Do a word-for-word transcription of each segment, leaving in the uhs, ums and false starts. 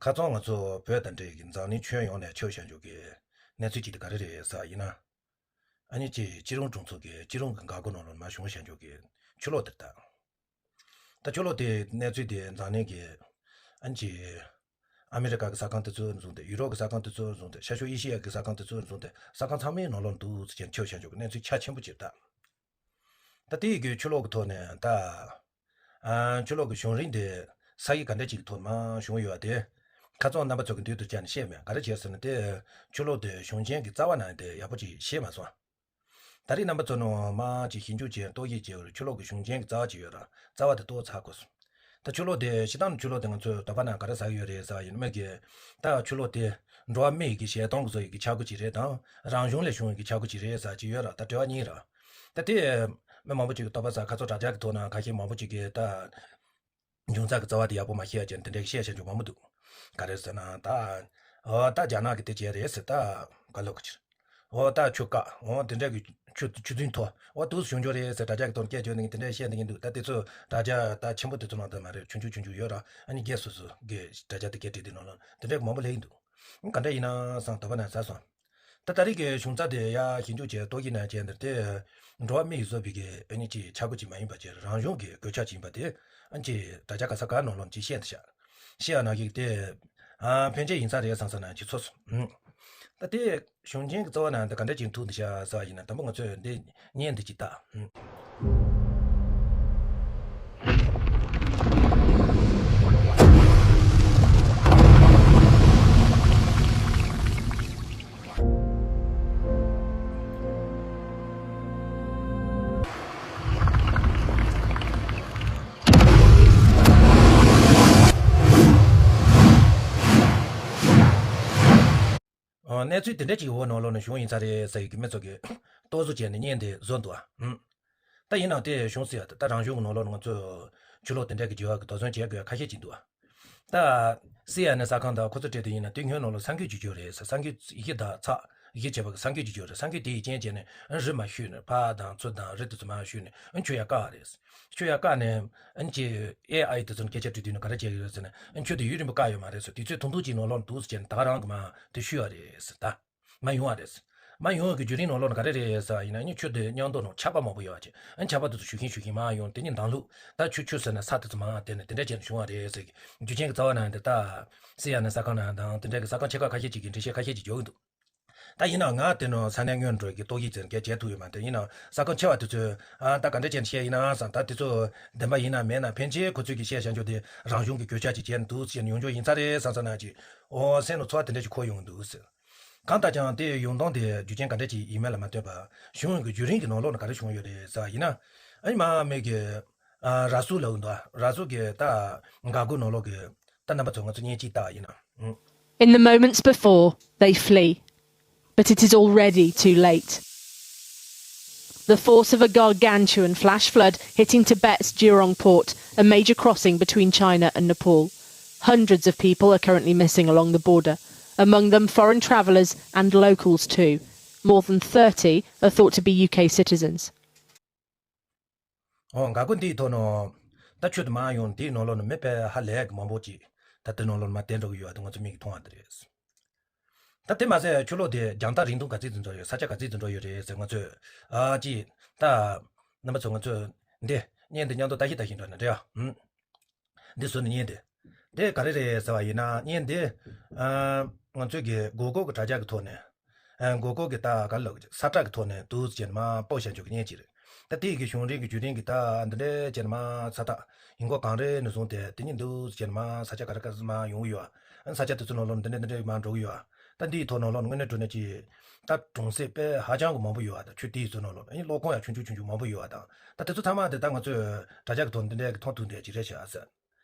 ཁ་སང་ང་ཚོ་བོད་དང་འབྲེལ་གྱི་འཛམ་གླིང་ཁྱོན་ཡོངས་ནས་ཁྱབ་བཞག་འཇོག་གི་གནས་ཚུལ་ཅིག་དེ་ག་རེ་རེད་ཟེར་བ་ཡིན་ན། ཨ་ནི་ཅིག་སྤྱི་རོང་གྲོང་ཚོ་གི་སྤྱི་རོང་གི་འགག་སྒོ་ནང་ལ་མར་བྱུང་བཞག་འཇོག་གི་ཆུ་ལོག་དེ་རེད་ད། ད་ཆུ་ལོག་དེ་གནས་ཚུལ་དེ་འཛམ་གླིང་གི་ཨ་ནི་ཅིག་ཨ་མི་རི་ཀ་གི་ས་ཁང་དེ་ཚོ་བཟུང་སྟེ། ཡུ་རོབ་གི་ས་ཁང་དེ་ཚོ་བཟུང་སྟེ། ཤར་ཕྱོགས་ཨེ་ཤི་ཡ་གི་ས་ཁང་དེ་ཚོ་བཟུང་སྟེ། ས་ཁང་ཚང་མའི་ནང་ལོགས་འདུག་ཟེར་ཁྱབ་བཞག་འཇོག་གི་གནས་ཚུལ་ཁྱབ་ཆེན་པོ་ཅིག་རེད་ད། ད་དེ་ཡི་གི་ཆུ་ལོག་གི་ཐོག་ནས་ད། ཨ། ཆུ་ལོག་གི་བྱུང་རིམ་དེ་ས་ཡིག་ག་འདྲ་ཅིག་གི་ཐོག་མར་བྱུང་ཡོད་དེ། ཁ་སང་རྣམ་པ་ཚོ་གི་མདུན་དུ་བཅར་ནས་བཤད་མེད། ག་རེ་བྱས་ཟེར་ན། དེ་ཆུ་ལོག་དེ་བྱུང་རྐྱེན་གྱི་རྩ་བ་ནང་དེ་ཡག་པོ་ཅིག་ཤེས་མ་སོང་། ད་རེས་རྣམ་པ་ཚོ་ནང་མར་ཅིག་ཞིབ་འཇུག་བྱས་རྟོག་ཞིབ་བྱས་པར་ཆུ་ལོག་གི་བྱུང་རྐྱེན་གྱི་རྩ་བ་ཅིག་ཡོད་ར། རྩ་བ་དེ་རྟོགས་ཚར་དགོས་སོང་། ད་ཆུ་ལོག་དེ་སྤྱིར་བཏང་ནས་ཆུ་ལོག་དེ་ང་ཚོས་དོགས་པ་ནང་ག་རེ་ཟ་གི་ཡོད་རེད་ཟེར་བ་ཡིན་ན། མིག་གིས་ད་ཆུ་ལོག་དེ་འགྲོ་བ་མི་ཡི་གི་ཞལ་གདོང་གི་བཟོ་ཡི་གི་ཆག་སྒོ་ཅིག་རེད་དང་། རང་བྱུང་ལས་བྱུང་ཡི་གི་ཆག་སྒོ་ཅིག་རེད་ཟེར་གྱི་ཡོད་ར། ད་འགྲེལ་བ་གཉིས་ར། ད་དེ་མི་མང་པོ་ཅིག་གིས་དོགས་པ་ཟ། ཁ་སང་དྲ་རྒྱ་གི་ཐོག་ན་ཁ་ཤས་མང་པོ་ཅིག་གིས་ད་འབྱུང་རྩ་གི་རྩ་བ་དེ་ཡག་པོ་མ་ཤེས་ཡ་བྱས་ནས་དེ་འདྲའི་བཤད་བཤད་རྒྱུ་མང་པོ་འདུག། ག་རེ་ཟེར་ན་ད། འོ་ད་རྒྱ་ནག་གིས་དེ་བྱས་རེད་ཟེར། ད་ག་ལོག་གི་ཕྱིར། འོ་ད་ཆུ་བཀག། འོ་དེ་འདྲ་གི་ཆུ་ཆུ་རྫུན་ཐོག། འོ་དུས་སུ་བྱུང་རྒྱུ་རེད་ཟེར་དྲ་རྒྱ་གི་ཐོག་སྐད་བརྗོད་ནས་དེ་འདྲ་བཤད་འདི་གི་འདུག། ད་དེ་ཚོ་དྲ་རྒྱ་ད་ཆེན་པོ་དེ་ཚོ་ནང་ད་མ་རེད། ཆུང་ཆུང་ཆུང་ཆུང་ཡོད་ར། ཨ་ནི་རྒྱ་སོ་སོ་གི་དྲ་རྒྱ་དེ་སྐད་བྲིས་དེ་ནང་ལ་དེ་འདྲ་གི་མང་པོ་སླེབས་ཀྱི་འདུག། ག་འདྲ་ཡིན་ན་བསམ་དོགས་པ་ནང་ཟ་སོང་། ད་ད་རེས་ཀྱི་བྱུང་རྩ་དེ་ཡ་ཞིབ་འཇུག་བྱས་རྟོག་ཞིབ་གནང་བྱས་འདིར་དེ། འགྲོ་བ་མི་ཡིས་བཟོས་པའི་གི་ཨ་ནི་ཅིག་ཆག་སྒོ་ཅིག་མ་ཡིན་པ་ཅིག། རང་བྱུང་གི་གོད་ཆག་ཅིག་ཡིན་པ་དེ་ཨ་ནི་ཅིག་དྲ་རྒྱ་ག་ས་ག་ནང་ལོགས་ཅིག་བཤད་འདི་ཤག། བཤད་ཡ་ནང་བཞིན་དེ། ཨ། ཕན་ཆད་ཡིན་ས་རེད་བསམ་ས་ནང་ཅིག་ཚོར་སོང་། ད་དེ་བྱུང་རྐྱེན་གྱི་རྩ་བ་ནང་དེ་ག་འདྲ་ཅིག་ཐུག་འདི་ཤག་ཟེར་བ་ཡིན་ན། དང་པོ་ང་ཚོས་འདི་བརྙན་འདི་ཅིག་ལྟ། ཨ། གནས་ཚུལ་དེ་འདྲ་ཅིག་འོག་ནང་ལོགས་ནས་བྱུང་ཡིན་ས་རེད་ཟེར་ཡི་གི་མི་ཚོ་གིས་རྟོག་བཟོ་བྱས་ནས་བརྙན་དེ་བཟོ་འདུག་ཨ། ཨུམ། ད་ཡིན་ནའང་དེ་བྱུང་སྲིད་ཡ། ད་ད་རང་བྱུང་གི་ནང་ལོགས་ནས་ང་ཚོས་ཆུ་ལོག་དེ་འདྲ་གི་འགྱུར་བ་གི་དོགས་ཟོན་བྱེད་དགོས་ཡ་ཁ་ཤས་ཅིག་འདུག་ཨ། ད་སི་ཨེན་ཨེན་གསར་ཁང་དང་ཁོ་ཚོ་སྤྲད་དེ་ཡིན་ན། དེ་སྔོན་ནང་ལོགས་ས་འགུལ་ཅིག་བྱུང་རེད་ཟེར། ས་འགུལ་ཡི་གེ་དང་ཚགས་ཡི་གེ་བྱས་པ་གི་ས་འགུལ་ཅིག་བྱུང་རེད། ས་འགུལ་དེ་ཡི་རྐྱེན་བྱས་ནས་རི་མར་ཤུས་ནས། ཕར་དང་ཚུར་དང་རི་དེ་ཚོ་མར་ཤུས་ནས་ཆུ་ཡར་བཀག་རེད། ཆུ་ཡར་བཀག་ནས་ཨ་ནི་ཅིག་ཨེ་ཨའི་དེ་ཚོ་ནས་སྐད་ཆ་དྲིས་དུས་ནས་ག་རེ་བྱས་ཡོད་ཟེར་ན། ཨ་ནི་ཆུ་དེ་ཡུན་རིང་པོ་བཀག་ཡོད་མ་རེད་ཟེར། དུས་ཚོད་ཐུང་ཐུང་ཅིག་ནང་ལོགས་འདུག་ཟེར་བྱས་ནས་ད་ག་རང་གི་མར་དེ་ཤུས་པ་རེད་ཟེར། ད་མར་ཡོང་བ་རེད་ཟེར། མར་ཡོང་བ་གི་བརྒྱུད་རིམ་ནང་ལོགས་ནས་ག་རེ་རེད་ཟེར་བ་ཡིན་ན། ཨ་ནི་ཆུ་དེ་མཉམ་དུ་ནང་ཆར་པ་མང་པོ་ཡོད་པ་བྱས། ཨ་ནི་ཆར་པ་དེ་ཚོ་ཞུ་གིན་ཞུ་གིན་མར་ཡོང་། དེ་ནས་མདང་ལུག་ད་ཆུ་ཆུ་ཟེར་ན་ས་དེ་ཚོ་མར་དེད་ནས་དེ་འདྲ་བྱས་ནས་བྱུང་བ་རེད་ཟེར་གི་རྒྱུ་རྐྱེན་གྱི་རྩ་བ་ནང་དེ། ད་སི་ཨེན་ཨེན་གསར་ཁང་ནང་དང་དེ་འདྲ་གི་གསར་ཁང་ཆེ་ཁག་ཁ་ཤས་ཅིག་གིས་འགྲེལ་བཤད་ཁ་ཤས་ཅིག་རྒྱག་གི་འདུག། ད་ཡིན་ནའང་ང་དེ་ནང་ས་གནས་སྔོན་འགྲོ་གི་རྟོག་ཞིབ་ཟེར་མཁན་བྱེད་ཐུབ་ཡོད་མ་རེད། ཡིན་ནའང་གསར་ཁང་ཆེ་བ་དེ་ཚོས། ཨ། ད་ག་འདྲ་བྱས་ནས་བཤད་ཡིན་ན་བསམ། ད་དེ་ཚོ་བདེན་པ་ཡིན་ན་མིན་ན། ཕན་ཆད་ཁོ་ཚོས་ཀྱི་བཤད་བྱ་འཇོག་དེ་རང་བྱུང་གི་གོད་ཆག་ཅིག་བྱས་ནས་འདུག་ཟེར་ནས་ཡོང་རྒྱུ་ཡིན་ས་རེད་བསམ་ས་ནང་ཅིག། ཨོ། སེམས་ལ་ཚོར་བ་དེ་འདྲ་ཅིག་འཁོར་ཡོང་གི་འདུག་ཟེར། གང་ལྟར་ཀྱང་དེ་ཡོང་སྟངས་དེ་རྒྱུ་རྐྱེན་ག་འདྲ་ཅིག་ཡིན་མིན་ལ་མ་ལྟོས་པར། བྱུང་ཡོང་གི་བརྒྱུད་རིམ་གྱི་ནང་ལོགས་ནས་ག་རེ་བྱུང་ཡོད་རེད་ཟེར་བ་ཡིན་ན། ཨ་ནི་མར་མིག་གིས། ཨ། ར་སུ་ལབ་འདུག། ར་སུ་གི་ད་འགག་སྒོ་ནང་ལོགས་ཀྱི། ད་རྣམ་པ་ཚོ་ང་ཚོ་བརྙན་ཅིག་ལྟ་བ་ཡིན་ན། ཨུམ། In the moments before, they flee. But it is already too late. The force of a gargantuan flash flood hitting Tibet's Jurong port, a major crossing between China and Nepal. Hundreds of people are currently missing along the border, among them foreign travellers and locals too. More than thirty are thought to be U K citizens. ཨོ། འགག་སྒོ་འདིའི་ཐོག་ནས་ད་ཆུ་དེ་མར་ཡོང་། དེའི་ནང་ལོགས་ནས་མི་དཔེ་ཧ་ལས་ཀྱི་མང་པོ་ཅིག་ད་དེ་ནང་ལོགས་ནས་མར་དེད་འགྲོ་གི་ཡོད་པ་དེ་ང་ཚོ་མིག་གིས་མཐོང་བ་དེ་རེད། ད་དེ་མ་ཟད་ཆུ་ལོག་དེ་རྒྱང་ཐག་རིང་ཐུང་ག་ཚོད་ཙམ་འགྲོ་ཡོད། ས་ཆ་ག་ཚོད་ཙམ་འགྲོ་ཡོད་རེད་ཟེར། ང་ཚོས། ཨ། ཅིག་ད་རྣམ་པ་ཚོ་ང་ཚོས་འདི་བརྙན་འདི་མཉམ་དུ་ལྟ་ཞིབ་ལྟ་ཞིབ་འགྲོ་ན་འགྲིག་ཨ། ཨུམ། འདི་བཟོས་ནས་བརྙན་དེ། དེ་ག་རེ་རེད་ཟེར་བ་ཡིན་ན། བརྙན་དེ། ཨ། ང་ཚོས་གི་གོ་གོ་གི་དྲ་རྒྱ་གི་ཐོག་ནས། ཨ། གོ་གོ་གི་ད་ག་ལབ་ས་ཁྲ་གི་ཐོག་ནས་འདུག་ཟེར་མར་སྤོ་བཞག་རྒྱུ་གི་བརྙན་ཅིག་རེད། ད་དེ་གི་བྱུང་རིམ་གི་བརྒྱུད་རིམ་གི་ད་འདི་འདྲའི་ཅིག་མར་ས་ཐག་ཡིན་གོ་གངས་རི་ནས་བཟུང་སྟེ་དེ་ཉིད་འདུག་ཟེར་མར་ས་ཆ་ག་རེ་ག་རེ་མར་ཡོང་གི་ཡོད། ཨ། ས་ཆ་དེ་ཚོ་ནང་ལོགས་ནས་འདི་འདྲ་འདི་འདྲ་མར་འགྲོ་གི་ཡོད། ད་འདིའི་ཐོག་ནང་ལོགས་ནས་དངོས་གནས་དྲང་གནས་ཀྱི་ད་གྲོང་གསེབ་དཔེ་ཧ་ཅང་གི་མང་པོ་ཡོད་པ་དང་། ཆུ་དེའི་ཚོ་ནང་ལོགས་ནས་གློག་ཁང་ཡང་ཆུང་ཆུང་ཆུང་ཆུང་མང་པོ་ཡོད་པ་དང་། ད་དེ་ཚོ་ཚང་མ་དེ་ད་ང་ཚོས་དྲ་རྒྱ་གི་ཐོག་འདི་འདྲའི་གི་མཐོང་ཐུབ་འདྲ་ཅིག་རེད་ཤག་ཟེར།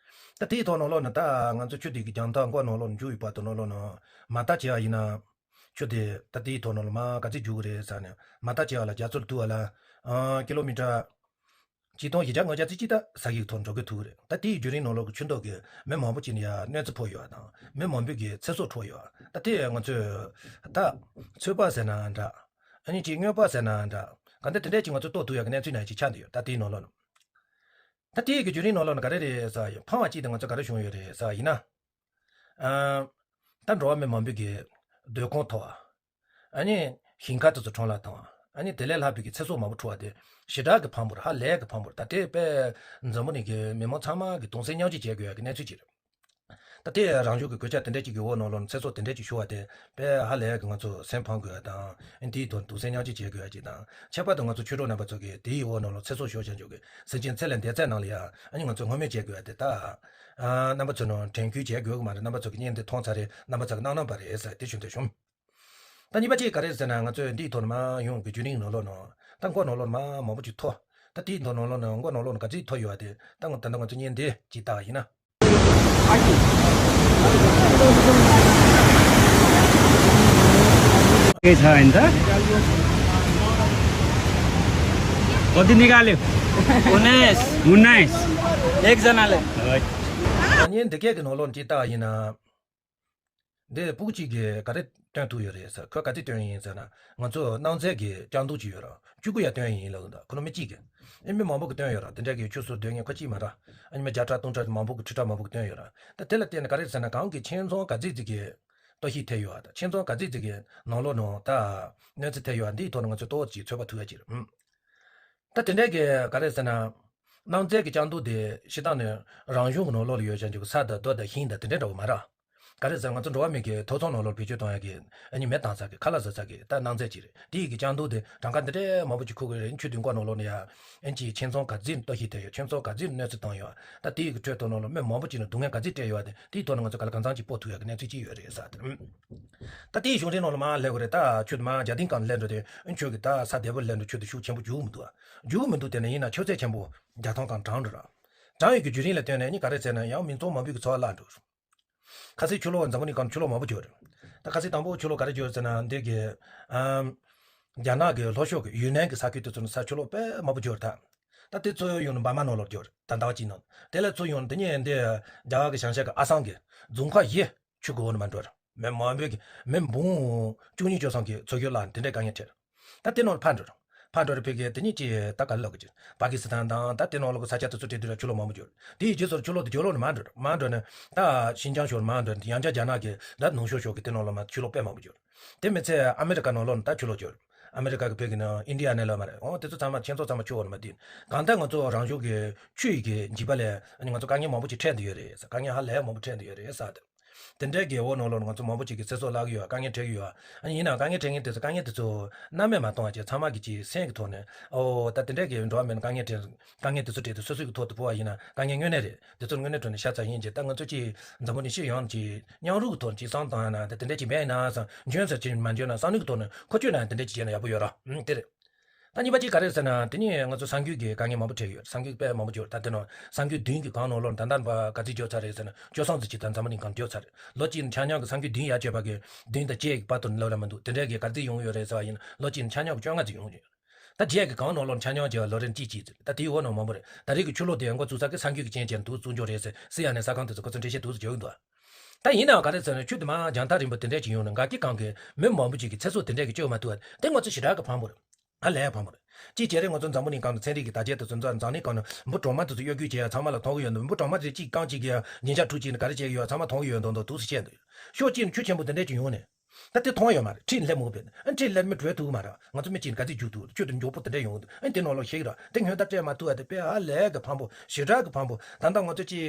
ད་དེའི་ཐོག་ནང་ལོགས་ནས་ད་ང་ཚོ་ཆུ་དེ་གི་རྒྱང་ཐག་མགོ་ནང་ལོགས་ནས་འཇུག་ཡོད་པ་དང་། ནང་ལོགས་ནས་མ་བརྟག་བྱས་པ་ཡིན་ན། ཆུ་དེ་ད་དེའི་ཐོག་ནང་ལ་མར་ག་ཚོད་རྒྱུག་གི་རེད་ཟེར་ནས་མ་བརྟག་བྱས་པ་ལ། རྒྱ་མཚོར་ཐུག་པ་ལ། ཨ། ཀི་ལོ་མི་ཊར་ཆིག་སྟོང་བཞི་བརྒྱ་ལྔ་བརྒྱ་ཙམ་ཅིག་ད་ས་ཡི་ཐོག་འགྲོ་གི་ཐུག་རེད། ད་དེའི་བརྒྱུད་རིམ་ནང་ལོགས་ཀྱི་ཆུ་མདོག་གིས་མི་མང་པོ་ཅིག་ནི་ཡ་གནོད་འཚེ་ཕོག་ཡོད་པ་དང་། མི་མང་པོ་གི་ཚེ་སྲོག་འཕྲོག་ཡོད་པ། ད་དེ་ང་ཚོས་ད་ཚོད་དཔག་ཟེར་ན་འདྲ། ཨ་ནི་ཅིག་སྔོན་དཔག་ཟེར་ན་འདྲ། ག་འདྲ་དེ་འདྲས་ཅིག་ང་ཚོས་རྟོགས་ཐུབ་ཡག་གི་གནས་ཚུལ་ནང་ཅིག་ཆགས་བསྡད་ཡོད། ད་དེའི་ནང་ལོགས་ནས། ད་དེའི་གི་བརྒྱུད་རིམ་ནང་ལོགས་ནས་ག་རེ་རེད་ཟེར་ཡིན། ཕངས་པ་ཅིག་དེ་ང་ཚོ་ག་རེ་བྱུང་ཡོད་རེད་ཟེར་ཡིན་ན། ཨ། ད་འགྲོ་བ་མི་མང་པོ་གི་སྡོད་ཁང་མཐོ་བ། ཨ་ནི་ཞིང་ཁ་དེ་ཚོ་ཁྲོམ་ལ་བཏང་བ། ཨ་ནི་དེ་ལས་ལྷག་པའི་གི་ཚེ་སྲོག་མང་པོ་འཁྲུག་པ་དེ་ཞེ་དྲག་གི་ཕངས་པོ་རེད། ཧ་ལས་གི་ཕངས་པོ་རེད། ད་དེ་དཔེ་འཛམ་བུ་གླིང་གི་མི་མང་ཚང་མ་གི་གདུང་སེམས་མཉམ་སྐྱེད་བྱེད་དགོས་ཡ་གི་གནས་ཚུལ་ཅིག་རེད། ད་དེ་རང་བྱུང་གི་གོད་ཆག་དེ་འདྲ་ཅིག་གི་འོག་ནང་ལོགས་ནས་ཚེ་སྲོག་དེ་འདྲ་ཅིག་ཤོར་བ་དེ་དཔེ་ཧ་ལས་གི་ང་ཚོ་སེམས་ཕངས་དགོས་ཡ་དང་། ཨ་ནི་དེའི་ཐོག་གདུང་སེམས་མཉམ་སྐྱེད་བྱེད་དགོས་ཡ་ཅིག་དང་། ཁྱད་པར་དུ་ང་ཚོ་ཆོས་གྲོགས་རྣམ་པ་ཚོ་གིས་དེའི་འོག་ནང་ལོགས་ཚེ་སྲོག་ཤོར་བྱ་འཇོག་གི་སེམས་ཅན་ཚེ་ལས་འདས་ཚད་ནང་ལ་ཡ། ཨ་ནི་ང་ཚོ་བསྔོ་སྨོན་བྱེད་དགོས་ཡ་དེ་ད། ཨ། རྣམ་པ་ཚོ་ནང་དྲན་སྐུལ་བྱེད་དགོས་གི་མ་རེད། རྣམ་པ་ཚོ་གི་བརྙན་དེ་མཐོང་ཚར་རེད། རྣམ་པ་ཚོ་གི་གནང་གནང་པ་རེད་ཟེར་དེ་ཞུ་འདོད་བྱུང་། ད་གཉིས་པ་གཅིག་ག་རེ་ཟེར་ན། ང་ཚོས་འདིའི་ཐོག་ནས་མར་ཡོང་གི་བརྒྱུད་རིམ་ནང་ལོགས་ནང་ད་མགོ་ནང་ལོགས་ནས་མར་མང་པོ་ཅིག་མཐོ། ད་དེའི་ཐོག་ནང་ལོགས་ནས་མགོ་ནང་ལོགས་ནས་ག་ཚོད་མཐོ་ཡོད་པ་དེ་ད་ད་ལྟ་ང་ཚོ་བརྙན་འདི་ཅིག་བལྟ་བ་ཡིན་ན། Guys, how in the? कति निकाल्यो? उन्नाइस। उन्नाइस। एकजनाले। ད་བརྙན་འདི་གས་ཀྱི་ནང་ལོགས་ནས་ཅིག་བལྟ་བ་ཡིན་ན། འདི་ཕྲུ་གུ་གཅིག་གིས་ག་རེ་སྟོན་ཐུབ་ཡོད་རེད་ཟེར། ཁོས་ག་ཚོད་སྟོན་ཡིན་ཟེར་ན། ང་ཚོ་སྣང་ཚད་ཀྱི་ལྕགས་མདོག་ཅིག་ཡོད་ར། བཅུ་དགུ་ཡ་སྟོན་ཡིན་ལབ་འདུག་ཁོ་ནི་མི་གཅིག་གིས། ཨེ། མི་མང་པོ་གིས་སྟོན་ཡོད་ར། དེ་འདྲ་གི་ཆུ་སོར་སྡོད་མཁན་ཁོ་གཅིག་མ་ར། ཨ་ནི་མི་བརྒྱ་ཕྲག་སྟོང་ཕྲག་མང་པོ་གིས་ཁྲི་ཕྲག་མང་པོ་གིས་སྟོན་ཡོད་ར། ད་དེ་ལ་བལྟས་ན་ག་རེ་ཟེར་ན། གང་གི་ཁྱིམ་ཚང་ག་ཚོད་ཅིག་གི་ལྟོ་ཤིག་ཐེབས་ཡོད་ཨ། ད་ཁྱིམ་ཚང་ག་ཚོད་ཅིག་གི་ནང་ལོགས་ནང་ད་གནོད་འཚེ་ཐེབས་ཡོད་ཨ། འདིའི་ཐོག་ནས་ང་ཚོས་ཏོག་ཙམ་ཚོད་དཔག་ཐུབ་ཡ་ཅིག་རེད། ཨུམ། ད་དེ་འདྲ་གི་ག་རེ་ཟེར་ན། སྣང་ཚད་ཀྱི་ལྕགས་མདོག་དེ་སྤྱིར་བཏང་ནས་རང་བྱུང་གི་ནང་ལོགས་ལ་ཡོད་བྱ་འཇུག་ས་དང་རྡོ་དང་ཤིང་དང་དེ་འདྲ་འདྲ་བོ་མ་རེད། ག་རེ་ཟེར། ང་ཚོ་འགྲོ་བ་མི་གི་ཐོབ་ཚང་ནང་ལོགས་བེད་སྤྱོད་གཏོང་ཡ་གི། ཨ་ནི་མེ་བཏང་ས་གི་ཁ་ལག་ཟ་ས་གི་ད་སྣང་ཚད་ཅིག་རེད། དེ་ཡི་གི་ལྕགས་མདོག་དེ་གྲངས་ཀ་འདི་འདྲའི་མང་པོ་ཅིག་ཁུག་གི་རེད། ཆུ་དུས་འཁོར་ནང་ལོགས་ནས་ཡ། ཨ་ནི་ཅིག་ཁྱིམ་ཚང་ག་ཚོད་ལྟོ་ཤིག་ཐེབས་ཡོད། ཁྱིམ་ཚང་ག་ཚོད་གནོད་འཚེ་བཏང་ཡོད། ད་དེ་ཡི་གི་ཁྲོད་དུ་ནང་ལོགས་མི་མང་པོ་ཅིག་ནས་སྡུག་བསྔལ་ག་ཚོད་སྤྲད་ཡོད་དེ། དེའི་ཐོག་ནས་ང་ཚོ་ག་ལ་གང་འཚམ་ཅིག་སྤོ་ཐུབ་ཡ་གི་གནས་ཚུལ་ཅིག་ཡོད་རེད་ཟེར་དེ། ད་དེའི་གཞུང་འབྲེལ་ནང་ལ་མར་སླེབས་དགོས་རེད། ད་ཆུ་དུ་མར་རྒྱ་སྡིངས་སྒང་ལ་སླེབས་འགྲོ་དུས། ཨ་ནི་ཁྱོད་ཀྱི་ད་ས་བདེ་པོ་སླེབས་འགྲོ། ཆུ་དེ་ཤུགས་ཆེན་པོ་རྒྱུག་མི་འདུག་ཨ། རྒྱུག་མི་འདུག་དེ་ནས་ཡིན་ན་ཆུ་ཚད་ཆེན་པོ་རྒྱ་ཐང་སྒང་གྲང་འགྲོ་ར། གྲང་ཡོད་ཀྱི་བརྒྱུད་རིམ་ལ་བརྟེན་ནས་ཨ་ནི་ག་རེ་ཟེར་ན། ཡང་མི་ཚང་མང་པོ་གི་འཚོ་བ་བརླག་འགྲོ། ཁ་སང་ཆུ་ལོག་འཛམ་བུ་གླིང་སྒང་ཆུ་ལོག་མང་པོ་བརྒྱབ་རེད། ད་ཁ་སང་དང་པོ་ཆུ་ལོག་ག་རེ་བརྒྱབ་ཟེར་ན། འདི་གི། ཨམ། རྒྱ་ནག་གི་ལྷོ་ཕྱོགས་ཀྱི་ཡུན་ནན་གྱི་ས་ཁུལ་དེ་ཚོ་ནས་ས་ཆུ་ལོག་དཔེ་མང་པོ་བརྒྱབ་རེད་ད། ད་དེ་ཚོ་ཡོང་ནས་འབར་མ་ནང་ལོགས་བརྒྱབ་རེད། ད་ཟླ་བ་གཅིག་ནང་། དེ་ལས་ཚུར་ཡོང་ནས་དེ་ནས་འདི་རྒྱ་གར་གྱི་བྱང་ཤར་གྱི་ཨ་སམ་གྱི་རྫོང་ཁག་བཞི་ཆུ་གི་འོག་ནས་མར་འགྲོ་རེད། མི་མང་པོ་གི་མི་འབུམ་བཅུ་གཉིས་བཅུ་ཐམ་གྱི་འཚོ་རྒྱུ་བརླག་ནས་དེ་འདྲའི་དཀའ་ངལ་འཕྲད། ད་དེ་ནང་ལ་ཕར་འགྲོ་རེད། ཕར་འགྲོ་རེད། ཕ་གི་དེ་ནས་ཅི་ད་ག་ལ་ལབ་དགོས་ཀྱི། པ་ཀི་སི་ཐན་དང་ད་དེ་ནང་ལོགས་ཀྱི་ས་ཆ་དེ་ཚོ་སྤྲད་དུས་ར་ཆུ་ལོག་མང་པོ་བརྒྱབ། དེའི་རྗེས་སུ་ཆུ་ལོག་དེ་རྒྱབ་ལོགས་ནས་མར་འགྲོ་རེད། མར་འགྲོ་ནས་ད་ཤིན་ཅང་ཕྱོགས་ནས་མར་འགྲོ་ནས་ཡང་བསྐྱར་རྒྱ་ནག་གི་ད་ནུབ་ཕྱོགས་ཕྱོགས་ཀྱི་དེ་ནང་ལོགས་མར་ཆུ་ལོག་དཔེ་མང་པོ་བརྒྱབ། དེ་མི་ཚད་ཨ་མེ་རི་ཀ་ནང་ལོགས་ནས་ད་ཆུ་ལོག་བརྒྱབ། ཨ་མེ་རི་ཀ་གི་བོད་ཀྱི་ནང་ཨིན་ཌི་ཡ་ནས་ལབ་མ་རེད། འོ་དེ་ཚོ་ཚང་མ་ཁྱེད་ཚོ་ཚང་མ་ཆུ་འོག་ནས་མར་བསྡུས། གང་ལྟར་ང་ཚོ་རང་བྱུང་གི་ཆུ་ཡི་གི་འཇིགས་པ་ལས་ང་ཚོ་དཀའ་ངལ་མང་པོ་ཅིག་འཕྲད་བསྡད་ཡོད་རེད། དཀའ་ངལ་ཧ་ལས་མང་པོ་འཕྲད་བསྡད་ཡོད་རེད་ཟེར་ཏེ། དེ་འདྲའི་གི་འོག་ནང་ལོགས་ནས་ང་ཚོ་མང་པོ་ཅིག་གི་ཚེ་སྲོག་བརླག་གི་ཡོད། དཀའ་ངལ་འཕྲད་ཀྱི་ཡོད། ཨ་ནི་ཡིན་ནའང་དཀའ་ངལ་འཕྲད་མཁན་དེ་ཚོ་དཀའ་ངལ་དེ་ཚོ་སྣང་མེད་མ་གཏོང་བ་བྱས། ཚང་མ་གི་ཅིག་སེམས་ཀྱི་ཐོག་ནས། ཨོ་ད་དེ་འདྲའི་གི་འགྲོ་བ་མིའི་དཀའ་ངལ་འཕྲད། དཀའ་ངལ་དེ་ཚོ་འཕྲད་དེ་སོ་སོའི་གི་ཐོག་ཏུ་ཕོག་པ་ཡིན་ན་དཀའ་ངལ་དངོས་གནས་རེད། དེ་ཚོ་དངོས་གནས་དྲང་གནས་ཤ་ཚ་ཡིན་བྱས། ད་ང་ཚོ་ཅིག་འཛམ་བུ་གླིང་སྤྱི་ཡོངས་ཀྱི་མཉམ་རུབ་ཀྱི་ཐོག་ནས་ཅིག་བསམ་བཏང་ཡ་ན། ད་དེ་འདྲ་ཅིག་མེད་ན་བསམ། འཇོན་ཟེར་ཅིག་མ་འཇོན་ན་བསམ་བློའི་གི་ཐོག་ནས་ཁོ་ཆོས་ན་དེ་འདྲ་ཅིག་བྱས་ན་ཡག་པོ་ཡོད་ར། ཨང་། དེ་རེད། ད་གཉིས་པ་གཅིག་ག་རེ་ཟེར་ན། དེ་ནས་ང་ཚོ་ས་འགུལ་གྱི་དཀའ་ངལ་མང་པོ་འཕྲད་ཡོད། ས་འགུལ་དཔེ་མང་པོ་འཕྲད་ཡོད། ད་དེ་ནང་ས་འགུལ་བདུན་གྱི་སྒང་ནང་ལོགས་ད་ལྟ་བར་ག་ཚོད་འགྲོ་ཚར་རེད་ཟེར་ན། བཅུ་གསུམ་ཙམ་ཅིག་ད་འཛམ་བུ་གླིང་སྒང་འགྲོ་ཚར་རེད། ལོ་གཅིག་ཆ་མཉམ་གྱི་ས་འགུལ་བདུན་ཡར་བཅད་པ་གི་བདུན་དང་བརྒྱད་ཀྱི་བར་དུ་ལབ་ར་མི་འདུག་དེ་འདྲའི་གི་ག་ཚོད་ཡོང་ཡོད་རེད་ཟེར་བ་ཡིན་ན། ལོ་གཅིག་ཆ་མཉམ་གྱི་བཅོ་ལྔ་ཙམ་ཡོང་ཡོད། ད་བརྒྱད་ཀྱི་སྒང་ནང་ལོགས་ཆ་མཉམ་གྱི་ལོ་རིམ་གཅིག་གཅིག་ཙམ། ད་དེའི་འོག་ནང་མང་པོ་རེད། ད་རེས་ཀྱི་ཆུ་ལོག་དེ་འགོ་བཙུགས་ས་གི་ས་འགུལ་གྱི་རྐྱེན་བྱས་འདུག་བཙུགས་འགྲོ་རེད་ཟེར་སི་ཨེན་ཨེན་གསར་ཁང་དེ་ཚོ་ཁོ་ཚོ་འགྲེལ་བཤད་འདུག་ཟེར་བརྗོད་ཀྱི་འདུག་ད་ཡིན་ནའང་ག་རེ་ཟེར་ན། ཆུ་དེ་མར་རྒྱང་ཐག་རིང་པོ་དེ་འདྲས་ཅིག་ཡོང་ནས་འགག་གི་སྒང་གི་མི་མང་པོ་ཅིག་གི་ཚེ་སྲོག་དེ་འདྲས་ཀྱི་སྐྱོབ་མ་ཐུབ་པ་དེ་ང་ཚོ་ཞེ་དྲག་གི་ཕངས་པོ་རེད། ཧ་ལས་ཕངས་པོ་རེད། གཅིག་བྱས་རེད། ང་ཚོ་འཛམ་བུ་གླིང་སྒང་དུ་ཚན་རིག་གི་བརྡ་ཆད་དེ་ཚོ་འཛམ་གླིང་སྒང་ནས་འབུ་གྲང་མ་དེ་ཚོ་གཡོ་སྒྱུ་བྱས་ཡ་ཚང་མ་ལ་མཐོང་གི་ཡོད་འདུག་འབུ་གྲང་མ་དེ་གཅིག་རྐང་གཅིག་གིས་ཉིན་ཞག་དྲུག་གཅིག་ནས་ག་རེ་བྱས་ཡོད་ཚང་མ་མཐོང་གི་ཡོད་མདོག་མདོག་འདུག་སེ་བཤད་འདུག་ཤོག་གཅིག་ནས་ཆུ་ཆེན་པོ་དེ་འདྲས་ཅིག་ཡོང་ནས། ཨ། ཁྲིད་སླེབས་མི་བྲོས་ཐུབ་ཀྱི་མ་རེད། ང་ཚོ་མི་གཅིག་ག་ཚོད་རྒྱུག་ཐུབ། ཆུ་དེ་མགྱོགས་པོ་དེ་འདྲ་ཡོང་གི་འདུག་ཨ། དེ་ནང་ལོགས་ཤེས་ཀྱི་རེད། དེ་སྔོན་བརྡ་སྤྲད་མ་ཐུབ་པ་དེ་དཔེ་ཧ་ལས་ཀྱི་ཕངས་པོ། ཞེ་དྲག་གི་ཕངས་པོ། ད་ལྟ་ང་ཚོ་ཅིག་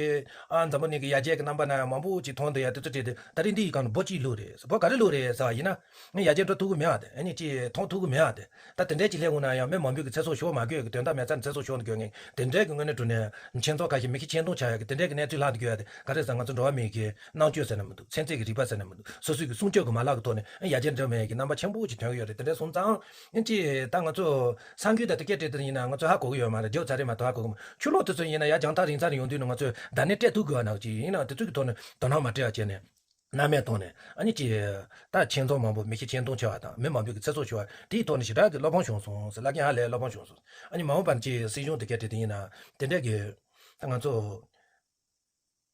ཨ། འཛམ་བུ་གླིང་གི་ཡར་རྒྱས་ཀྱི་རྣམ་པ་ན་མང་པོ་ཅིག་མཐོང་འདུག་ཡ། དེ་ཚོ་བྲིས་ཏེ་ད་རིང་འདི་ཡི་སྒང་ནས་འབུ་གཅིག་བླུགས་རེད། འབུ་ག་རེ་བླུགས་རེད་ཟེར་བ་ཡིན་ན། ངས་ཡར་རྒྱས་འགྲོ་ཐུབ་ཀྱི་མེད་པ་དེ། ཨ་ནི་ཅིག་མཐོང་ཐུབ་ཀྱི་མེད་པ་དེ། ད་དེ་འདྲས་ཅིག་སླེབས་འོང་ན་ཡང་མི་མང་པོ་གི་ཚེ་སྲོག་ཤོར་མ་དགོས་ཀྱི། དོན་དག་མེད་ས་ནས་ཚེ་སྲོག་ཤོར་ན་དགོས་ངེས། དེ་འདྲས་ཀྱི་དངོས་གནས་དྲང་གནས་ཁྱིམ་ཚང་ཁ་ཤས་མི་ཁྱི་ཁྱི་སྟོང་ཆགས་ཡ་གི་དེ་འདྲས་ཀྱི་གནས་ཚུལ་ལྷག་འདུག་ཡ་དེ་ག་རེ་ཟེར། ང་ཚོ་འགྲོ་བ་མིའི་གི་རྣམ་དཔྱོད་ཟེར་ན་མི་འདུག་ཚན་རྩལ་གྱི་རིག་པ་ཟེར་ན་མི་འདུག་སོ་སོའི་གི་སྲུང་སྐྱོབ་ཀྱི་མ་ལག་གི་ཐོག་ནས་ཡར་རྒྱས་འགྲོ་མེད་ཀྱི་རྣམ་པ་ཆེན་པོ་ཅིག་ཐོན་གྱི་ཡོད་རེད། དེ་འདྲ་སོང་ཙང་ཅིག་ད་ང་ཚོ་ས་འགུལ་དང་དེ་སྐད་བྲིས་དེ་ཡིན་ན་ང་ཚོ་ཧ་གོ་གི་ཡོད་མ་རེད། རྒྱབ་ཚར་རེད་མ་གཏོགས་ཧ་གོ་གི་མ། ཆུ་ལོག་དེ་ཚོ་ཡིན་ན་ཡར་རྒྱང་ཐག་རིང་ས་ནས་ཡོང་དུས་ནས་ང་ཚོས་བརྡ་སྣོན་སྤྲད་ཐུབ་དགོས་པ་ནང་ཅིག་ཡིན་ན། དེ་ཚོ་གི་ཐོག་ནས་དོ་སྣང་མ་སྤྲད་པ་བྱས་ནས། སྣང་མེད་བཏང་ནས། ཨ་ནི་ཅིག་ད་ཁྱིམ་ཚང་མང་པོ་མི་ཁྱི་ཁྱི་སྟོང་ཆགས་པ་དང་། མི་མང་པོ་གི་ཚེ་སྲོག་ཤོར་བ་དེའི་ཐོག་ནས་ཞེ་དྲག་གི་བློ་ཕམ་བྱུང་སོང་ཟེར། བླ་རྒན་ཧ་ལས་བློ་ཕམ་བྱུང་སོང་། ཨ་ནི་མ་འོངས་པ་ནས་ཅིག་སྲིད་གཞུང་དེ་སྐད་བྲིས་དེ་ཡིན་ན་དེ་འདྲས་ཀྱི་ད་ང་ཚོ་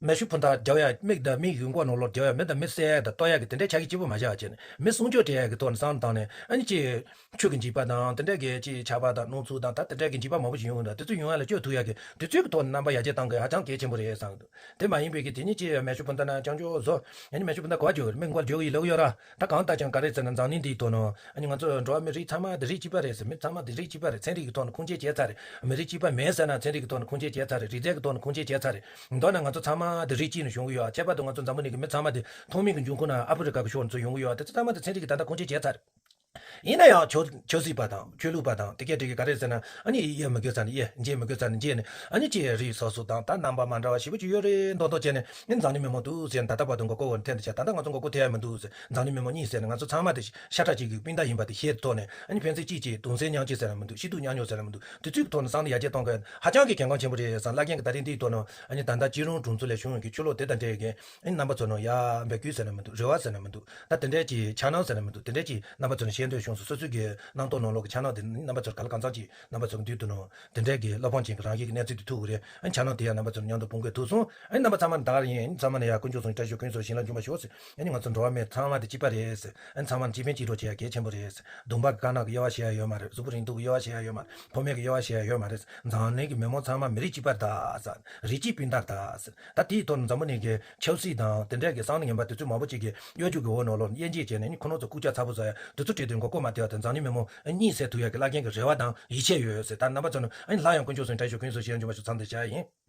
མེ་ཤུགས་འཕུར་མདའ་རྒྱག་ཡ། མི་དང་མི་ཡི་མགོ་ནང་ལོགས་རྒྱག་ཡ། མི་དང་མི་བསད་ཡ་དང་གཏོར་ཡ་གི་དེ་འདྲའི་ཆ་གི་སྐྱིད་པོ་མ་བཞག་བྱས་ནས། མི་སྲུང་སྐྱོབ་བྱེད་ཡ་གི་ཐོག་ནས་བསམ་བློ་བཏང་ནས། ཨ་ནི་ཅིག་ཆོས་ཀྱི་འཇིགས་པ་དང་དེ་འདྲ་གི་ཅིག་ཆགས་པ་དང་སྣང་ཚུལ་དང་། ད་དེ་འདྲ་གི་འཇིགས་པ་མང་པོ་ཞིག་ཡོང་གི་འདུག་དེ་ཚོ་ཡོང་ཡ་ལ་བཅོས་ཐུབ་ཡ་གི་དུས་ཚོད་ཀྱི་ཐོག་ནས་རྣམ་པ་ཡར་རྒྱས་གཏང་དགོས་ཧ་ཅང་གལ་ཆེན་པོ་རེད་བསམ་གི་འདུག་དེ་མ་ཡིན་པའི་གི་དེ་ཉིད་ཀྱི་མེ་ཤུགས་འཕུར་མདའ་ན་རྐྱང་ཕྱོགས་བཟོ། ཨ་ནི་མེ་ཤུགས་འཕུར་མདའ་ག་པར་འཇོག་གི་རེད། མི་མགོར་འཇོག་གི་ཡིན་ལབ་ཀྱི་ཡོད་ར། ད་གང་ལྟར་ཀྱང་ག་རེ་ཟེར་ན། འཛམ་གླིང་འདིའི་ཐོག་ནང་ཨ་ནི་ང་ཚོ་འགྲོ་བ་མི་རིགས་ཚང་མ་དེ་རིགས་གཅིག་པ་རེད་ཟེར། མི་ཚང་མ་དེ་རིགས་གཅིག་པ་རེད། ཚན་རིག་གི་ཐོག་ནས་ཁུངས་སྐྱེལ་བྱས་ཚར་རེད། མི་རིགས་གཅིག་པ་མེད་ཟེར་ན་ཚན་རིག་གི་ཐོག་ནས་ཁུངས་སྐྱེལ་བྱས་ཚར་རེད། རིགས་རྫས་ཀྱི་ཐོག་ནས་ཁུངས་སྐྱེལ་བྱས་ཚར་རེད། མདོར་ན་ང་ཚོ་ཚང་མ་དེ་རིགས་གཅིག་ནས་བྱུང་གི་ཡོད། ཁྱད་པར་དུ་ང་ཚོ་འཛམ་བུ་གླིང་གི་མི་ཚང་མ་དེ་ཐོག་མའི་གི་འབྱུང་ཁུངས་ན་ཨ་ཧྥེ་རི་ཀ་གི་ཕྱོགས་ནས་ཚུར་ཡོང་གི་ཡོད། དེ་ཚོ་ཚང་མ་དེ་ཚན་རིག་གིས་ད་ལྟ་ཁུངས་སྐྱེལ་བྱས་ཚར་རེད། ཡིན་ན་ཡང་ཆབ་ཆབ་སྲིད་པ་དང་ཆོས་ལུགས་པ་དང་དེ་གས་དེ་གས་ག་རེ་ཟེར་ན། ཨ་ནི་དབྱེ་མི་དགོས་ས་ནས་དབྱེ། འབྱེད་མི་དགོས་ས་ནས་འབྱེད་ནས། ཨ་ནི་ཅིག་རིགས་སོ་སོ་དང་ད་རྣམ་པ་མ་འདྲ་བ་ཞེ་པོ་ཅིག་ཡོད་རེད་མདོག་མདོག་བྱས་ནས། ཨ་ནི་འཛམ་གླིང་མི་མང་འདུག་ཟེར་ནས་ད་ལྟ་བར་དུ་མགོ་སྐོར་བར་འཐེན་ཏེ་བྱས། ད་ལྟ་ང་ཚོ་མགོ་སྐོར་ཐེབས་ཡ་མི་འདུག་ཟེར། འཛམ་གླིང་མི་མང་གཉིས་ཟེར་ནས་ང་ཚོ་ཚང་མ་དེ་ཤ་ཁྲག་གཅིག་གི་སྤུན་ཟླ་ཡིན་པ་དེ་ཤེས་ཐུབ་ནས། ཨ་ནི་ཕན་ཚུན་གཅིག་གཅིག་གདུང་སེམས་མཉམ་སྐྱེད་ཟེར་ན་མི་འདུག་སྐྱིད་སྡུག་མཉམ་མྱོང་ཟེར་ན་མི་འདུག་དེ་ཚོའི་ཐོག་ནས་བསམ་བློ་ཡར་རྒྱས་གཏོང་དགོས་ཧ་ཅང་གི་གལ་འགངས་ཆེན་པོ་རེད་བསམ། བླ་རྒན་གྱི་ད་རིང་འདིའི་ཐོག་ནས་ཨ་ནི་ད་ལྟ་སྤྱི་ནོར་དྲུང་འཚོ་ལས་བྱུང་བའི་ཆོས་ལུགས་དེ་དང་འབྲེལ་བའི་ཨ་ནི་རྣམ་པ་ཚོ་ནང་ཡ་འབོད་སྐུལ་ཟེར་ན་མི་འདུག་རེ་བ་ཟེར་ན་མི་འདུག་ད་དེ་འདྲའི་གི་འཆར་སྣང་ཟེར་ན་མི་འདུག་དེ་འདྲའི་གི་རྣམ་པ་ཚོ་ནས་ཤེས་འདོད་བྱུང་སོང་། སོ་སོའི་གི་སྣང་སྟོང་ནང་ལོགས་ཀྱི་འཆར་སྣང་དེ་རྣམ་པ་ཚོར་ག་ལ་གང་འཚམ་གྱིས་རྣམ་པ་ཚོ་གི་མདུན་དུ་ནང་དེ་འདྲའི་གི་བློ་ཕམ་ཅན་གྱི་རང་བཞིན་གྱི་གནས་ཚུལ་དེ་ཐུག་གི་རེད། ཨ་ནི་འཆར་སྣང་དེ་ཡང་རྣམ་པ་ཚོ་ནས་མཉམ་དུ་སྤུངས་འགོད་ཐུབ་སོང་། ཨ་ནི་རྣམ་པ་ཚང་མ་ནས་ད་ག་རང་ཡིན། ཨ་ནི་ཚང་མ་ནས་ཡ་དཀོན་མཆོག་གསུམ་བཀྲ་ཤིས་ཤོག་ཀུན་སོང་ཞིང་ལ་འབྱོན་པར་ཤོག་ཟེར། ཨ་ནི་ང་ཚོ་འགྲོ་བ་མི་ཚང་མ་དེ་གཅིག་པ་རེད་ཟེར། ཨ་ནི་ཚང་མ་གཅིག་ཕན་གཅིག་གྲོགས་བྱེད་ཡ་གལ་ཆེན་པོ་རེད་ཟེར། གདོང་པ་གི་དཀར་ནག་གི་དབྱེ་བ་ཕྱེ་ཡ་ཡོད་མ་རེད། གཟུགས་པོ་རིང་ཐུང་གི་དབྱེ་བ་ཕྱེ་ཡ་ཡོད་མ་རེད། ཕོ་མོ་གི་དབྱེ་བ་ཕྱེ་ཡ་ཡོད་མ་རེད། འཛམ་གླིང་གི་མི་མང་ཚང་མ་མི་རིགས་གཅིག་པ་རེད་ད་ཟེར། རིགས་གཅིག་སྤུན་ཟླ་རེད་ད་ཟེར། ད་དེའི་ཐོག་ནས་འཛམ་བུ་གླིང་གི་ཆབ་སྲིད་དང་དེ་འདྲ་གི་བསམ་བློ་ངན་པ་དེ་ཚོ་མང་པོ་ཅིག་གི་གཡོ་ཇུས་ཀྱི་འོག་ནང་ལོགས་ནས་དབྱེ་འབྱེད་བྱས་ནས། ཨ་ནི་ཁོ་རང་ཚོ་རྐུབ་བཀྱག་ཚ་པོ་བཟོ་ཡ་དེ་ཚོ་བྲིས་ཏེ་མགོ་སྐོར་མ་ཐེབས་པ་དང་། འཛམ་གླིང་མི་མང་གཉིད་སད་ཐུབ་ཡ་གི་བླ་རྒན་གྱི་རེ་བ་དང་ཡིད་ཆེས་ཡོད་ཟེར། ད་རྣམ་པ་ཚོ་ནས་ཨ་ནི་སླར་ཡང་དཀོན་མཆོག་གསུམ་བཀྲ་ཤིས་ཤོག་ཀུན་སོང་ཞིང་ལ་འབྱོན་པར་ཤོག་མཚམས་འདིར་བཞག་ཡིན།